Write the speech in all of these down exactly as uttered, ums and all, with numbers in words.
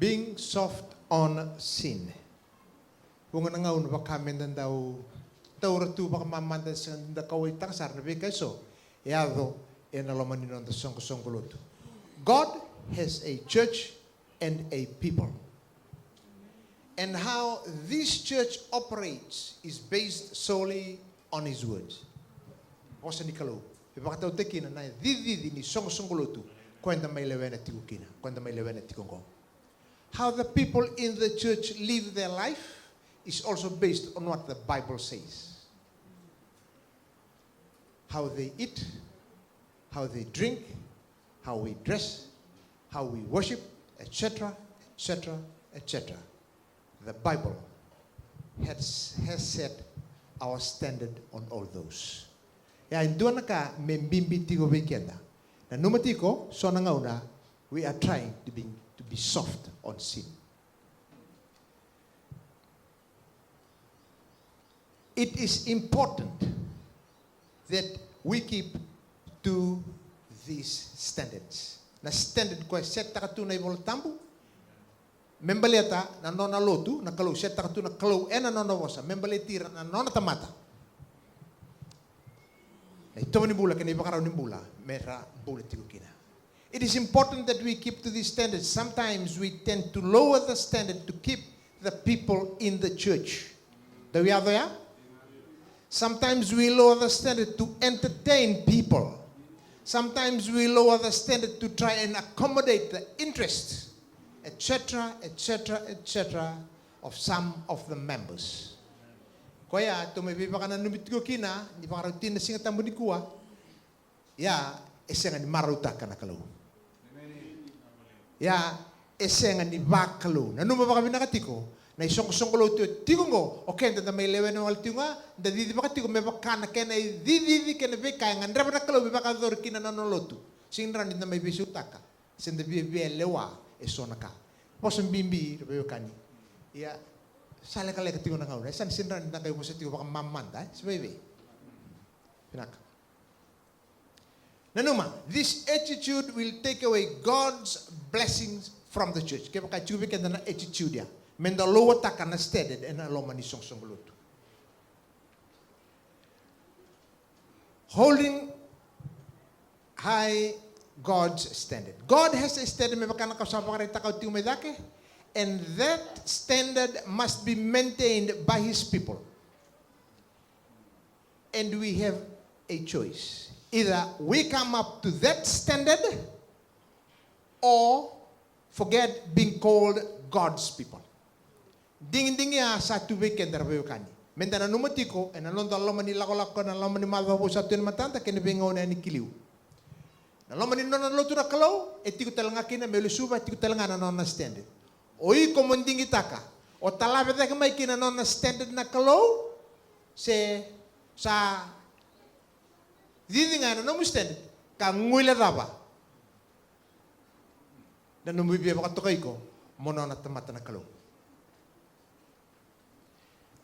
Being soft on sin. Vuqa na gauna vaka me da dau taura tu vakamamada, se da kauwaitaka sara na veika eso e yaco ena loma ni noda soqosoqo lotu. God has a church and a people. And how this church operates is based solely on his words. Vosa ni Kalou. E vakatautaki kina na cici ni soqosoqo lotu ko eda mai lewena tiko kina, ko eda mai lewena tiko oqo. How the people in the church live their life is also based on what the Bible says. How they eat, how they drink, how we dress, how we worship, et cetera, et cetera, et cetera. The Bible has, has set our standard on all those. Ya e dua na ka me bibi tiko vei keda. Nanuma tiko, so na gauna we are trying to be, to be soft on sin. It is important that we keep to these standards. Na standard koya e set taka tu na iVola Tabu, me baleta na nona lotu, na Kalou, set taka tu na Kalou ena nona vosa me baleti ira na nona tamata. Na itovo ni bula kei na ivakarau ni bula me ra bula tiko kina. It is important that we keep to these standards. Sometimes we tend to lower the standard to keep the people in the church. Dau yaco ya? Sometimes we lower the standard to entertain people. Sometimes we lower the standard to try and accommodate the interests, et cetera, et cetera, et cetera, of some of the members. Koya tou mai veivakananumi tiko kina ni vakarau tini na Siga Tabu nikua. Ia e sega ni marautaka na Kalou. Ia e sega ni vakalou. Nanuma vakavinaka tiko na isoqosoqo lotu e tiko oqo. O keda da mai lewena wale tiko ga, da cicivaka tiko me vaka na kena icicici kei na veika e gadreva na Kalou me vakayacori kina na nona lotu. Sega ni rawa ni da mai veisautaka se da viavia lewa eso na ka. Vosa bibi, ra veiwekani. Ia sa lekaleka tiko na gauna, e sa ni sega ni rawa ni da qai vosa tiko vakamamada, e? Se vaivei. Vinaka. Nanuma, this attitude will take away God's blessings from the church. Kevaka e tiko vei keda na attitude ya, me da lowataka na standard ena loma ni soqosoqo lotu. Holding high God's standard. God has a standard, me vaka na ka au sa vakaraitaka au tiko mai cake, and that standard must be maintained by his people. And we have a choice. Either we come up to that standard or forget being called God's people. Digidigi ya sa tu vei keda, ra veiwekani. Me da nanuma tiko ena noda loma ni lakolako, ena loma ni macawa vou sa tu ena matada kei na veigauna yani ki liu. Na loma ni nona lotu na Kalou, e tiko tale ga kina, me lesuva, e tiko tale ga na nona standard. O iko mo digitaka, o talave cake mai kina na nona standard na Kalou, se sa cici ga ena nomu standard ka guilecava na nomu via vakatokai iko mo nona tamata na Kalou.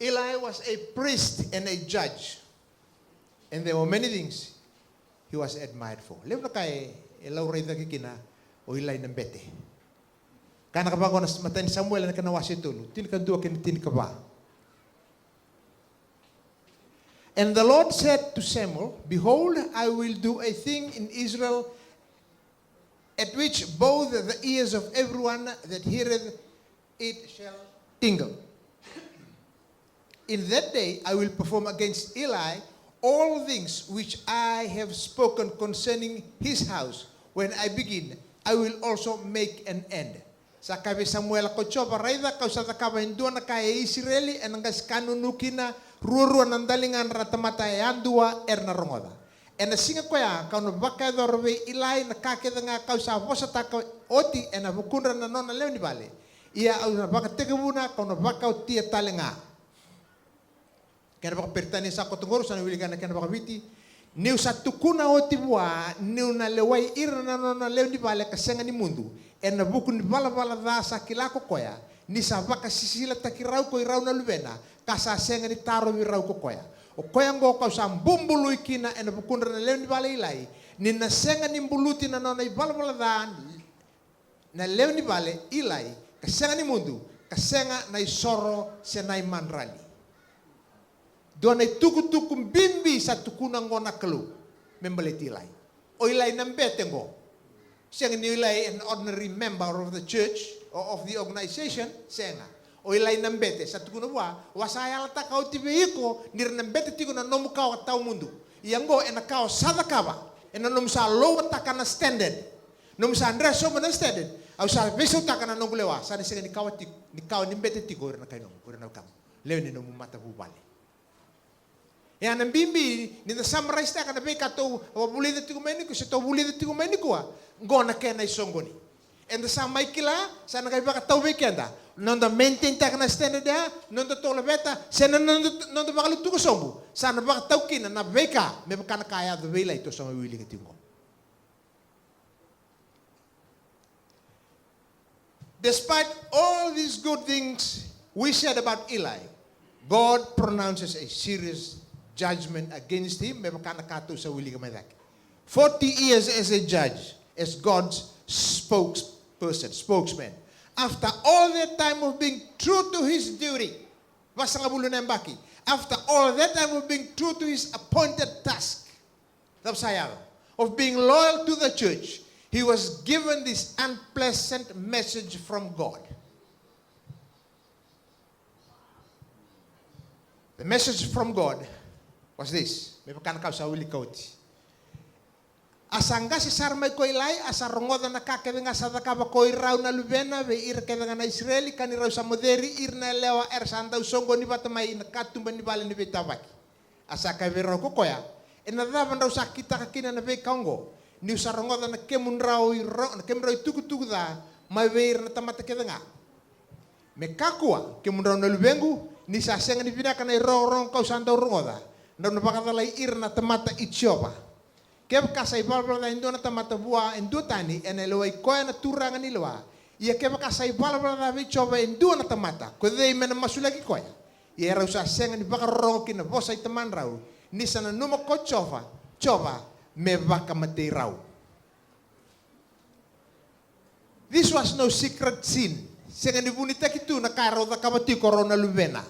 Eli was a priest and a judge, and there were many things he was admired for. Levu na ka e, e laurai cake kina o Eli na bete. Ka na ka vaqo na matai ni Samuela na kena wase e tolu, tinikadua kei na tinikava. And the Lord said to Samuel, "Behold, I will do a thing in Israel at which both the ears of everyone that heareth it shall tingle. In that day I will perform against Eli all things which I have spoken concerning his house. When I begin, I will also make an end." Sa kaya vei Samuela ko Jiova, "Raica, ka'u sa cakava e dua na ka e Isireli ena qase ka nunu kina ruarua na daligadra na tamata yadua era na rogoca. Ena siga koya ka'u na vakayacora vei Eli na ka kece ga ka'u sa vosataka oti ena vukudra na nona lewe ni vale. Ia au na vakatekivuna ka'u na vakaotia tale ga." Kena vakaperitania sa koto qori, sa na wilika na kena vakaviti. "Ni'u sa tukuna oti vua ni'u na lewai ira na nona lewe ni vale ka sega ni mudu ena vuku ni valavala ca sa kila ko koya, ni sa vakasisilataki rau ko i rau na luvena, ka sa sega ni tarovi rau ko koya. O koya oqo ka'u sa bubului kina ena vukudra na lewe ni vale i Eli, ni na sega ni buluti na nona ivalavala ca na lewe ni vale i Eli, Ka sega ni mudu, ka sega na isoro se na imadrali. Dua na itukutuku bibi sa tukuna oqo na Kalou me baleti Ilai. O Ilai na bete oqo. Sega ni o Ilai an ordinary member of the church or of the organization, sega. O Ilai na bete, sa tukuna vua, au a sa yalataka oti vei iko ni ra na bete tiko na nomu kawa tawamudu. Ia oqo ena ka o sa cakava, ena nomu sa lowataka na standard. Nomu sa dre sobu na standard, au sa veisautaka na noqu lewa, sa na sega ni kawa tiko, ni kawa ni bete tiko o ira na kai nomu, o ira na wekamu. Lewe ni nomu matavuvale. E a na bibi ni da summarize-taka na veika tou a vulica tiko mai nikua, se tou vulica tiko mai nikua, oqo na kena isoqoni. Eda sa mai kila, sa na qai vakatau vei keda. Noda maintain-taka na standard ya, noda tou laveta, se na noda, noda vakalutuka sobu, sa na vakatau kina na veika, me vaka na ka a yaco vei Ilai tou sa mai wilika tiko oqo. Despite all these good things we said about Eli, God pronounces a serious judgment against him, me vaka na ka tou sa wilika mai cake. Forty years as a judge, as God's spokesperson, spokesman. After all that time of being true to his duty, vasagavulu na yabaki, after all that time of being true to his appointed task, cava sa yaco, of being loyal to the church, he was given this unpleasant message from God. The message from God was this. Me vaka na ka au sa wilika oti. A sa qase sara mai ko Ilai, a sa rogoca na ka kece ga sa cakava ko irau na luvena vei ira kece ga na Isireli, ka ni rau sa moceri ira na yalewa era sa dau soqoni vata mai na katuba ni vale ni veitavaki. A sa kaya vei rau ko koya, ena cava drau sa kitaka kina na veika oqo, niu sa rogoca na kemudrau iro-, na kemudrau itukutuku ca mai vei ira na tamata kece ga? Me kakua, kemudrau na luvequ, ni sa sega ni vinaka na irogorogo kau sa dau rogoca, drau na vakacalai ira na tamata i Jiova. Kevaka sa ivalavala ca e dua na tamata vua e dua tani, ena lewai koya na turaga ni lewa. Ia kevaka sa ivalavala ca vei Jiova e dua na tamata, ko cei me na masulaki koya? Ia erau sa sega ni vakarorogo ki na vosa i tamadrau, ni sa nanuma ko Jiova, Jiova me vakamatei rau. This was no secret sin. Sega ni vunitaki tu na ka erau cakava tiko rau na luvena.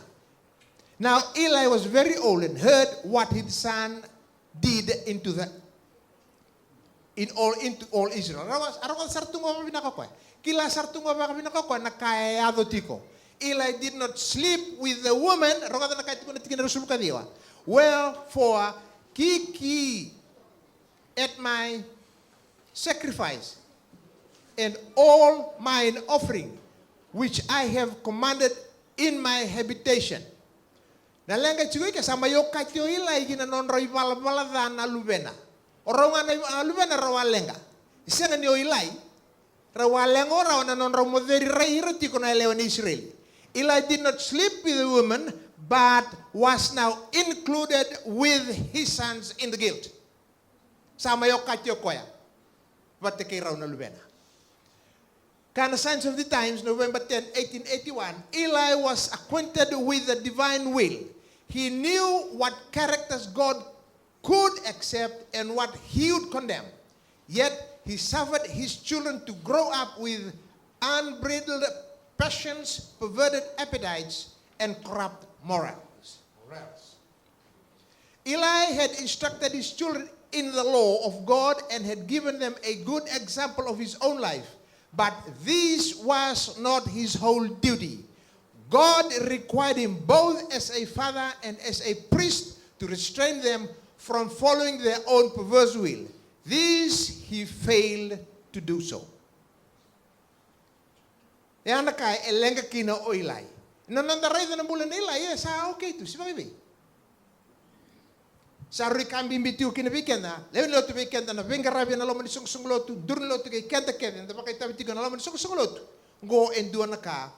Now Eli was very old and heard what his son did into the, in all, into all Israel. Rogoca, rogoca sara tu ga vakavinaka o koya. Kila sara tu ga vakavinaka o koya na ka e yaco tiko. Eli did not sleep with the woman. Rogoca na ka e tiko na tikina ruasagavulu ka ciwa. Wherefore, kiki at my sacrifice and all mine offering, which I have commanded in my habitation. Na leqa e tiko i ke sa mai okati o Eli ki na nodrau ivalavala ca na luvena. O rau ga na iva-, a luvena rau a leqa. Sega ni o Eli. Rau a leqa o rau na nodrau moceri ira tiko na yalewa ni Isireli. Eli did not sleep with the woman, but was now included with his sons in the guilt. Sa mai okati o koya vata kei rau na luvena. Kana Signs of the Times, November ten, eighteen eighty-one, Eli was acquainted with the divine will. He knew what characters God could accept and what he would condemn. Yet he suffered his children to grow up with unbridled passions, perverted appetites, and corrupt morals. Morals. Eli had instructed his children in the law of God and had given them a good example of his own life. But this was not his whole duty. God required him both as a father and as a priest to restrain them from following their own perverse will. This he failed to do so. E a na ka e leqa kina o Eli. Na noda raica na bula nei Eli, e sa okay tu, se vakaevei? Sa rui ka bibi tiko kina vei keda, lewe ni lotu, vei keda na veiqaravi ena loma ni soqosoqo lotu, duru ni lotu kei keda kece eda vakaitavi tiko ena loma ni soqosoqo lotu. Qo e dua na ka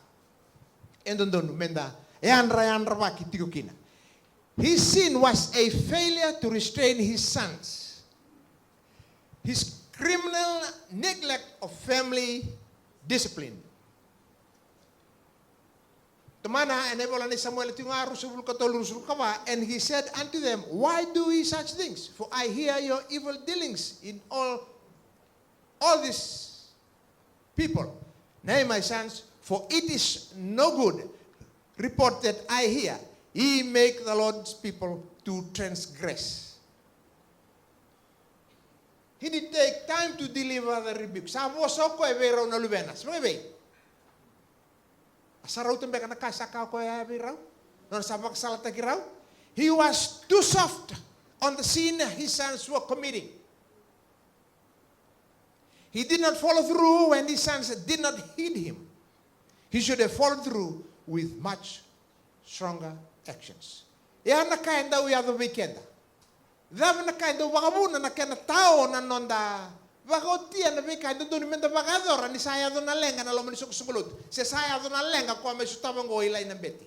e dodonu meda yadrayadravaki tiko kina. His sin was a failure to restrain his sons. His criminal neglect of family discipline. Tomana ena ivola nei Samuela tiko ga, ruasagavulu ka tolu, ruasagavulu ka va, and he said unto them, "Why do ye such things? For I hear your evil dealings in all, all this people. Nay, my sons, For it is no good report that I hear, ye make the Lord's people to transgress. He did take time to deliver the rebuke. Sa vosa o koya vei rau na luvena. Sa vaka vei? A sa rauta beka na ka sa kaya o koya vei rau? Nona sa vakasalataki rau? He was too soft on the sin his sons were committing. He did not follow through when his sons did not heed him. He should have followed through with much stronger actions. E a na ka e dau yaco vei keda. Cava na ka e dau vakavuna na kena tao na noda vakaotia na veika e dodonu meda vakayacora ni sa yaco na leqa na loma ni soqosoqo lotu, se sa yaco na leqa koya mai sotava oqo o Ilai na bete?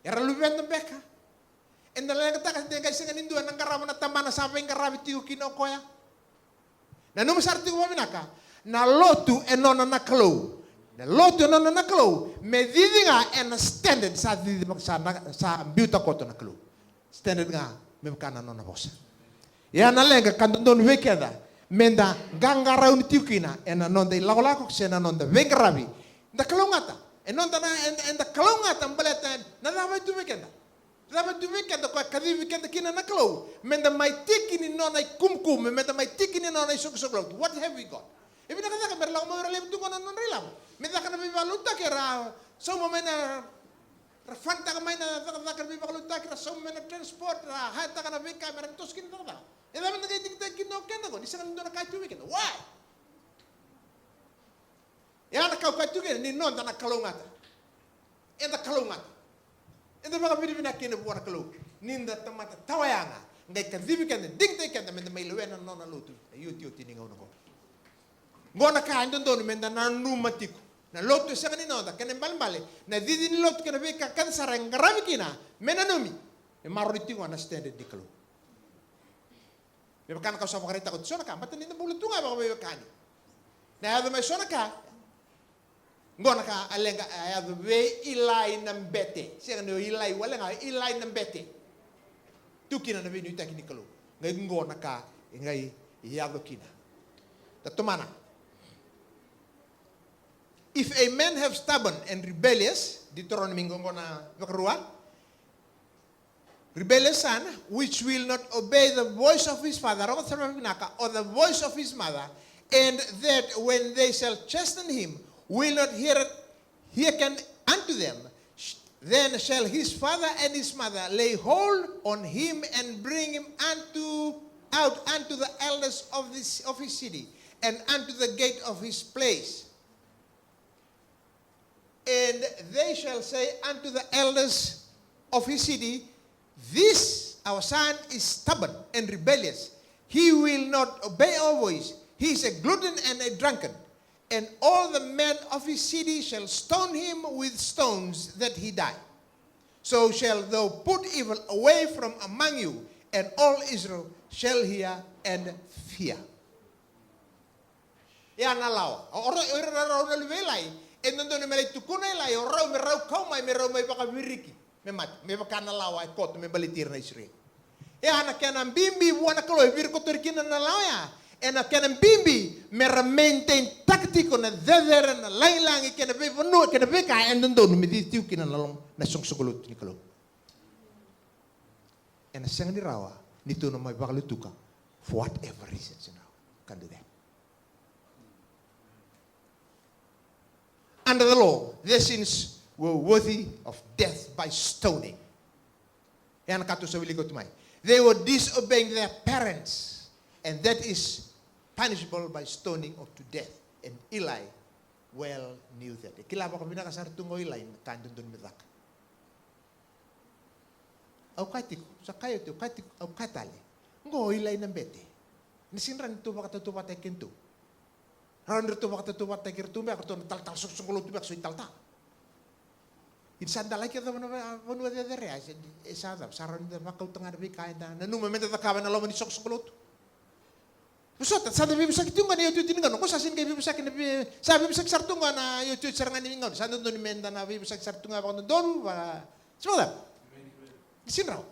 Era luveda beka. Eda leqataka de qai sega ni dua ena qarava na tabana sa veiqaravi tiko kina o koya. Nanuma sara tiko vakavinaka, na lotu e nona na Kalou. Na lotu e nona na Kalou me cici ga ena standard sa cici, sa, sa biuta koto na Kalou. Standard ga me vaka na nona vosa. Ia na leqa ka dodonu vei keda meda qaqarauni tiko kina ena noda ilakolako se na noda veiqaravi. Da kalougata. E noda na, eda, eda kalougata baleta na cava e tu vei keda. Cava e tu vei keda ko e kacivi keda kina na Kalou meda mai tiki ni nona ikumukumu, meda mai tiki ni nona isoqosoqo lotu? What have we got? E vinaka cake mera lako mai o ira levu tu qo na nodra ilavo me caka na veivakalotutaki, era sauma mai na, ra fanitaka mai na cakacaka, ra veivakalotutaki, ra sauma mai na transport, ra hayataka na veika mera toso kina na cakacaka. E cava na qai digitaki kina o keda qo ni sega ni dua na ka e tu vei keda? Why? E a na ka au kaya tu kina ni noda na kalougata. Eda kalougata. Eda vakavinavinaka kina vua na Kalou ni da tamata tawayaga, qai kacivi keda, digitaki keda meda mai lewena na nona lotu na iotioti ni gauna oqo. Oqo na ka e dodonu meda nanuma tiko. Na lotu e sega ni noda, kena ibalebale na cici ni lotu kei na veika kece sara e qaravi kina, me nanumi, me maroroi tiko ga na standard ni Kalou. Me vaka na ka au sa vakaraitaka oti, so na ka, baleta ni da bula tu ga vakaveiwekani. Na yaco mai so na ka, qo na ka a leqa a yaco vei Ilai na bete. Sega ni o Ilai wale ga, Ilai na bete. Tu kina na veinuitaki ni Kalou. Qai qo na ka e qai yaco kina. Da tomana. If a man have stubborn and rebellious, Deuteronomy qo, qo na vakarua, rebellious son, which will not obey the voice of his father, rogoca sara vakavinaka, or the voice of his mother, and that when they shall chasten him, will not hear, hearken unto them, sh-, then shall his father and his mother lay hold on him and bring him unto, out unto the elders of this, of his city, and unto the gate of his place. And they shall say unto the elders of his city, This our son is stubborn and rebellious. He will not obey our voice. He is a glutton and a drunkard. And all the men of his city shall stone him with stones, that he die. So shalt thou put evil away from among you, and all Israel shall hear and fear. Ia na lawa. O, o, o ira na rau na luve i Ilai, e dodonu me lai tukuna o Ilai o rau me rau kau mai, me rau mai vakaviriki, me mate, me vaka na lawa e koto me baleti ira na Isireli. Ia na kena bibi vua na Kalou e virikotori kina na lawa ya, ena kena bibi me ra maintain taka tiko na cecere, na lagilagi kei na veivanua kei na veika e dodonu me cici tiko kina na loma, na soqosoqo lotu ni Kalou. Ena sega ni rawa ni tou na mai vakalutuka for whatever reasons, you know, can't do that. Under the law, their sins were worthy of death by stoning. Ia na ka tou sa wilika oti mai. They were disobeying their parents, and that is punishable by stoning or to death. And Eli well knew that. E kila vakavinaka sara tu ga o Eli na ka e dodonu me caka. Au kaya tiko, sa kaya oti, au kaya tiko, au kaya tale. Qo o Eli na bete. Ni sega ni rawa ni ratou vakatautauvatataki kedatou. Rawa ni ratou vakatautauvatataki iratou beka, ratou na talatala soqosoqo lotu beka, so italatala. Ni sa da laki yacova na va-, vanua cecere ya, e sa, e sa cava, sa rawa ni da vakauta ga na veika eda nanuma meda cakava ena loma ni soqosoqo lotu. Vosota, sa da veivosaki tiko ga na iotioti ni gauna. Ko sa sega ni qai veivosaki na vei-, sa veivosaki sara tu ga na iotioti sara ga ni gauna. Sa dodonu meda na veivosaki sara tu ga vakadodonu, va-, sa vakacava? Ni sega ni rawa.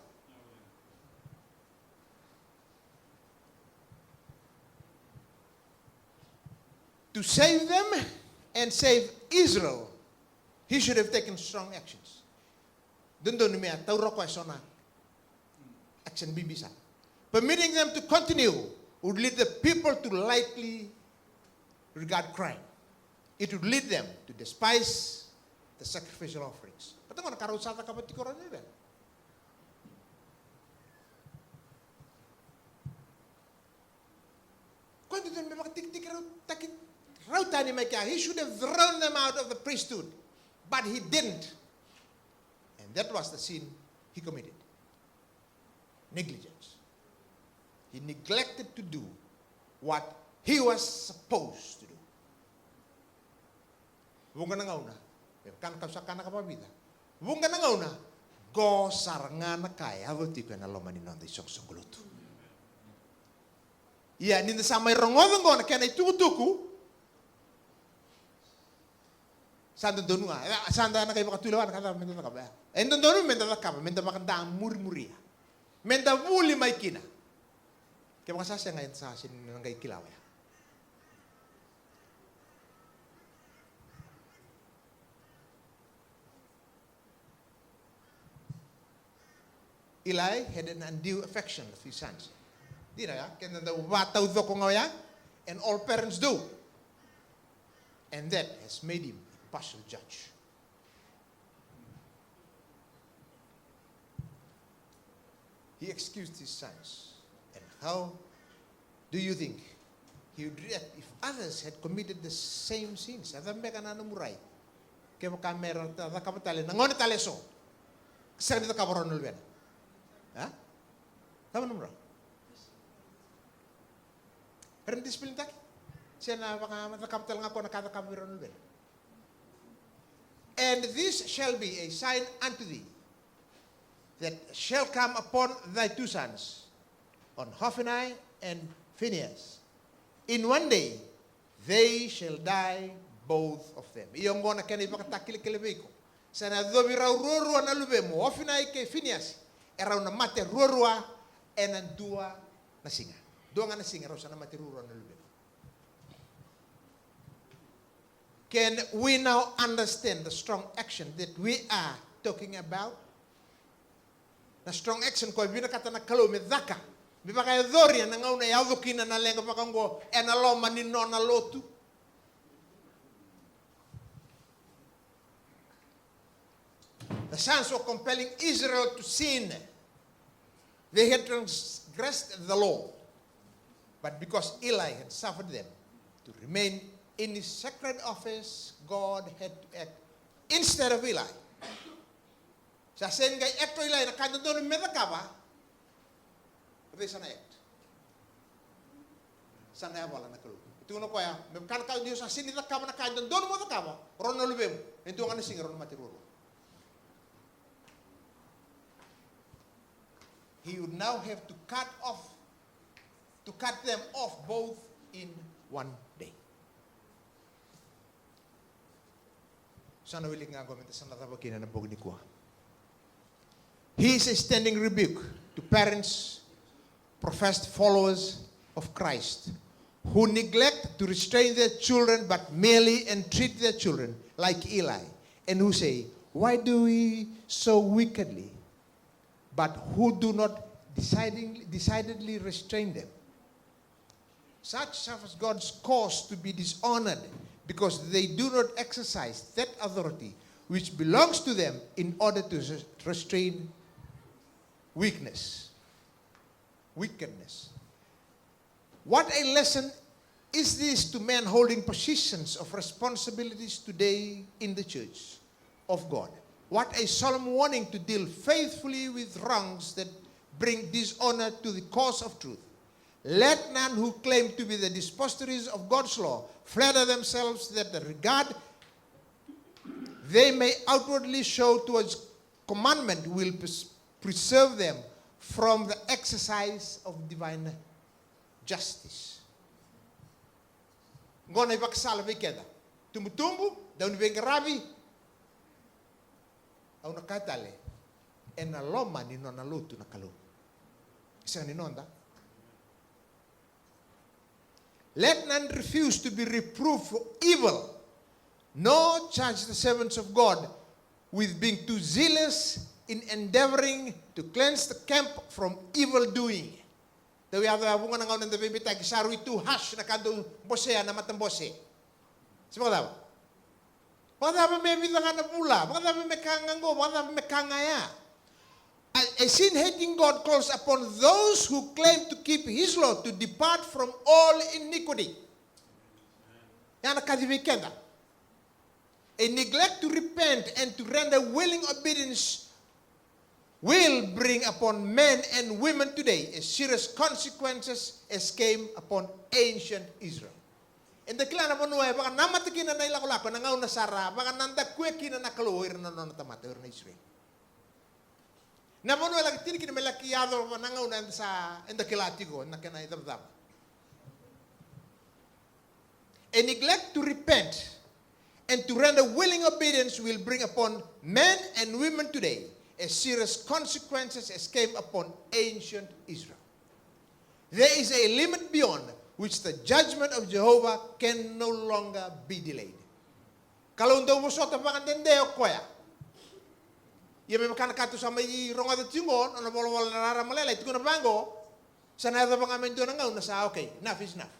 To save them and save Israel, he should have taken strong actions. Dodonu me a taura o koya eso na action bibi sara. Permitting them to continue would lead the people to lightly regard crime. It would lead them to despise the sacrificial offerings. Baleta gona ka rau sa cakava tiko o rau na luvena. Koya e dodonu me vakatikitiki rau, taki rau tani mai kea. He should have thrown them out of the priesthood, but he didn't. And that was the sin he committed. Negligence. He neglected to do what he was supposed to do. Vuqa na gauna, e kana kau sa kana ka vakavica. Vuqa na gauna, qo sara ga na ka e yaco tiko ena loma ni noda isoqosoqo lotu. Ia, ni da sa mai rogoca qo na kena itukutuku, sa dodonu ga, e, sa da na qai vakatulewa na ka cava me da cakava, e. E dodonu me da cakava, me da vakadamurimuria. Me da vuli mai kina. Kevaka sa sega, eda sa sega ni na qai kila oya. Eli had an undue affection for his sons. Dina ya, keda dau vakataucoko ga oya, and all parents do. And that has made him a partial judge. He excused his sons. And how do you think he would react if others had committed the same sins? A cava beka na nomu rai kevaka me ra cakava tale na gone tale eso, sega ni cakava o rau na luvena? A? Cava nomu rai? Era na discipline-taki? Se na vaka, cakava tale ga o koya na ka cakava vei rau na luvena? And this shall be a sign unto thee, that shall come upon thy two sons, on Hophni and Phinehas. In one day they shall die, both of them. Ia oqo na kena ivakatakilakila vei iko. Sa na yacovi rau ruarua na luvemu, Hophni kei Phinehas. E rau na mate ruarua ena dua na siga. Dua ga na siga rau sa na mate ruarua na luvemu. Can we now understand the strong action that we are talking about? Na strong action koya e vinakata na Kalou me caka, me vakayacori ena gauna e yaco kina na leqa vaka oqo ena loma ni nona lotu. The sons were compelling Israel to sin. They had transgressed the law. But because Eli had suffered them to remain in his sacred office, God had to act instead of Eli. Sa sega ni qai act o Eli na ka e dodonu me cakava. Vei sa na act. Sa na yavala na Kalou. E tukuna o koya, me vaka na ka ni o sa sega ni cakava na ka e dodonu mo cakava, o rau na luvemu, e dua ga na siga rau na mate ruarua. He would now have to cut off, to cut them off both in one day. Sa na wiliki ga qo me da sa na cava kina ena bogi nikua. He is a standing rebuke to parents, professed followers of Christ, who neglect to restrain their children but merely entreat their children, like Eli, and who say, "Why do we so wickedly?" but who do not deciding-, decidedly restrain them. Such suffers God's cause to be dishonored because they do not exercise that authority which belongs to them in order to res-, restrain weakness, wickedness. What a lesson is this to men holding positions of responsibilities today in the church of God? What a solemn warning to deal faithfully with wrongs that bring dishonor to the cause of truth. Let none who claim to be the depositaries of God's law flatter themselves that the regard they may outwardly show towards commandment will pres-, preserve them from the exercise of divine justice. Qo na ivakasala vei keda. Tubutubu, dauniveiqaravi. Au na kaya tale, ena loma ni nona lotu na Kalou. Sega ni noda. Let none refuse to be reproved for evil Nor charge the servants of God with being too zealous in endeavoring to cleanse the camp from evil doing. Dau yaco ya vuqa na gauna eda veibeitaki, sa rui too harsh na ka dau bosea na matabose. Se vakacava? Vakacava me vica ga na vula? Vakacava me ka ga qo? Vakacava me ka ga ya? A, a sin-hating God calls upon those who claim to keep his law to depart from all iniquity. Ya na kaci vei keda. A neglect to repent and to render willing obedience will bring upon men and women today as serious consequences as came upon ancient Israel. Eda kila na vanua e vakanamata kina na ilakolako ena gauna sara, vakanadakuya kina na Kalou o ira na nona tamata, o ira na Israel. Na vanua e laki tini kina me laki yaco na gauna eda sa, eda kila tiko na kena icavacava. A neglect to repent and to render willing obedience will bring upon men and women today as serious consequences as came upon ancient Israel. There is a limit beyond which the judgment of Jehovah can no longer be delayed. Kalou dau vosota vakadede o koya. Ia me vaka na ka tou sa mai rogoca tiko qo, na nona volavola na rarama lailai, tukuna vaqo, sa na yacova ga mai dua na gauna sa, okay, enough is enough.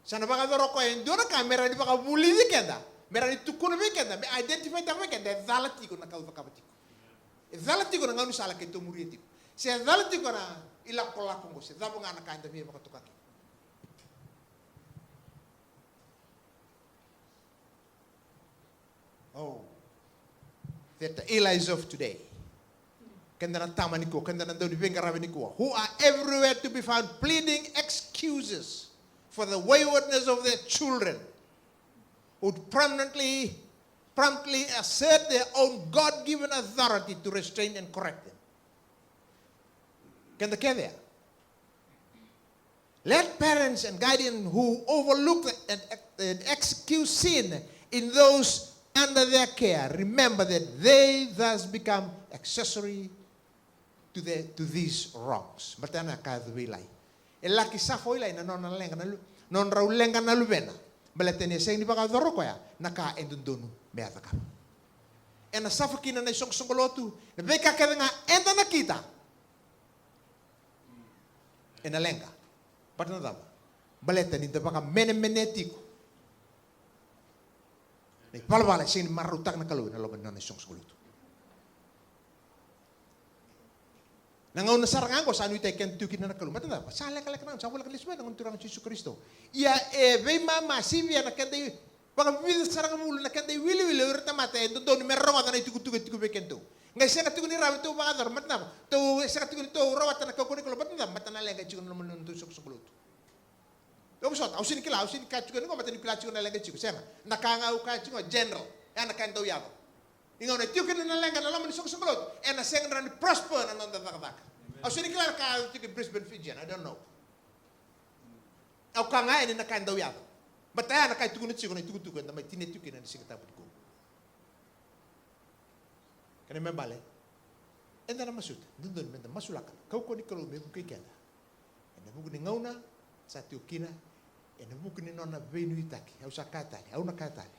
Sa na vakayacora o koya e dua na ka me rawa ni vakavulici keda, me rawa ni tukuna vei keda, me identify-taka vei keda, e cala tiko na ka au cakava tiko. E cala tiko na gaunisala keitou muria tiko. Se cala tiko na ilakolako qo, se cava ga na ka eda via vakatoka kina. Oh, that the Eli's of today, keda na tama nikua, keda na dauniveiqaravi nikua, who are everywhere to be found pleading excuses for the waywardness of their children, would promptly, promptly assert their own God-given authority to restrain and correct them. Keda kece ya. Let parents and guardians who overlook and, and excuse sin in those under their care remember that they thus become accessory to, the, to these wrongs. Baleta na ka yaco vei Ilai. E laki suffer o Ilai na nona leqa na lu-, nodrau leqa na luvena. Baleta ni a sega ni vakayacora o koya na ka e dodonu me a cakava. Ena suffer kina na isoqosoqo lotu, na veika kece ga eda nakita. Ena leqa. But na cava? Baleta ni da vakamenemenea tiko na ivalavala e sega ni marautaka na Kalou ena loma ni nona isoqosoqo lotu. Na gauna sara ga qo sa nuitaki keda tiko kina na Kalou. But na cava? Sa lekaleka na gauna, sa voleka lesu mai na Gone Turaga o Jisu Karisito. Ia e veimama sivia na keda i Vakavica sara ga vulu na keda iwiliwili o ira tamata e dodonu me ra rogoca na itukutuku e tiko vei kedatou. Qai sega tiko ni rawa ni tou vakayacora, baleta na cava? Tou sega tiko ni tou rawata na kaukauwa ni Kalou, baleta na cava? Baleta na leqa e tiko ena loma ni nodatou isoqosoqo lotu. Au vosota, au sega ni kila, au sega ni kaya tiko ni qo, baleta niu kila tiko na leqa e tiko, sega. Na ka ga au kaya tiko, general. Ya na ka e dau yaco. Ni gauna e tiko kina na leqa ena loma ni soqosoqo lotu, ena sega ni rawa ni prosper na noda cakacaka. Au sega ni kila na ka e yaco tiko e Brisbane, Fijian, I don't know. Au kaya ga yani na ka e dau yaco. Baleta ya na ka e tukuna tiko na itukutuku eda mai tinia tiko kina ena Siga Tabu nikua. Kena ibalebale, eda na masuta, dodonu meda masulaka na kaukauwa ni Kalou me vukei keda. Ena vuku ni gauna sa tiko kina, ena vuku ni nona veinuitaki, au sa kaya tale, au na kaya tale.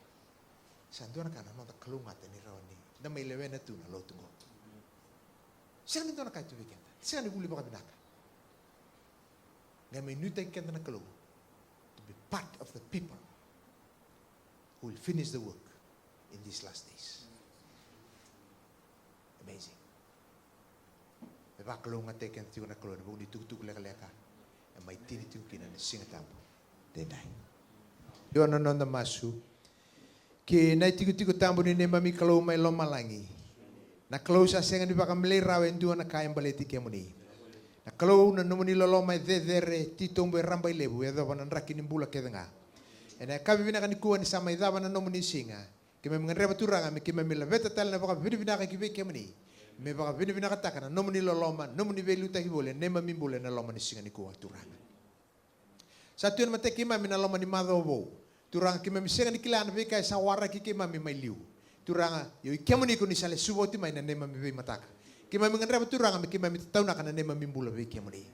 Sa dua na ka na noda kalougata ni rawa ni da mai lewena tu na lotu qo. Sega ni dua na ka e tu vei keda, sega ni vuli vakavinaka. Qai mai nuitaki keda na Kalou to be part of the people who will finish the work in these last days. Amazing. Me vakalougatataki keda tiko na Kalou ena vuku ni tukutuku lekaleka e mai tini tiko kina na Siga Tabu edaidai. Io, na noda masu. Ki na itikotiko tabu ni neimami Kalou mai lomalagi, na Kalou sa sega ni vakamilai rawa e dua na ka e baleti kemuni. Na Kalou, na nomuni loloma e cecere, titobu e rabailevu, e yacova na draki ni bula kece ga. Ena yakavi vinaka nikua ni sa mai cava na nomuni siga, keimami gadreva Turaga me keimami laveta tale na vakavinavinaka ki vei kemuni, me vakavinavinakataka na nomuni loloma, nomuni veiliutaki voli ena neimami bula ena loma ni siga nikua Turaga. Sa tu e matai keimami na loma ni macawa vou. Turaga, keimami sega ni kila na veika e sa waraki keimami mai liu. Turaga, io i kemuni ko ni sa lesuva oti mai na neimami veimataka. Keimami gadreva Turaga me keimami tataunaka na neimami bula vei kemuni.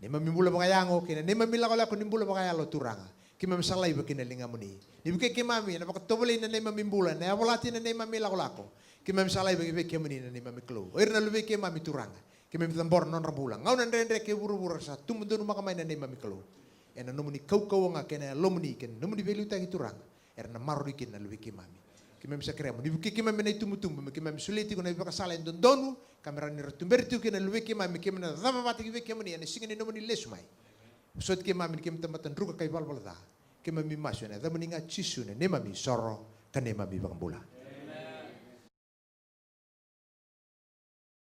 Neimami bula vakayago kei na neimami lakolako ni bula vakayalo Turaga. Keimami sa laiva ki na ligamuni. Ni vukei keimami ena vakatovolei na neimami bula, ena yavalati na neimami lakolako. Keimami sa laiva ki vei kemuni na neimami Kalou. O ira na luvei keimami Turaga, keimami cabora na nodra bula. Gauna dredre kei vuravura sa tubu donumaka mai na neimami Kalou. Ena nomuni kaukauwa ga kei na yalomuni kei na nomuni veiliutaki Turaga, era na maroroi kina na luvei keimami. Keimami sa kerea mo ni vukei keimami na itubutubu me keimami solia tiko na ivakasala e dodonu ka me rawa ni ra tuberi tiko kina na luvei keimami, keimami na cava vata ki vei kemuni ena siga ni nomuni lesu mai. Vosoti keimami ni keimami tamata druka ka ivalavala ca. Keimami masu ena yacamuni ga Jisu na neimami isoro ka neimami iVakabula.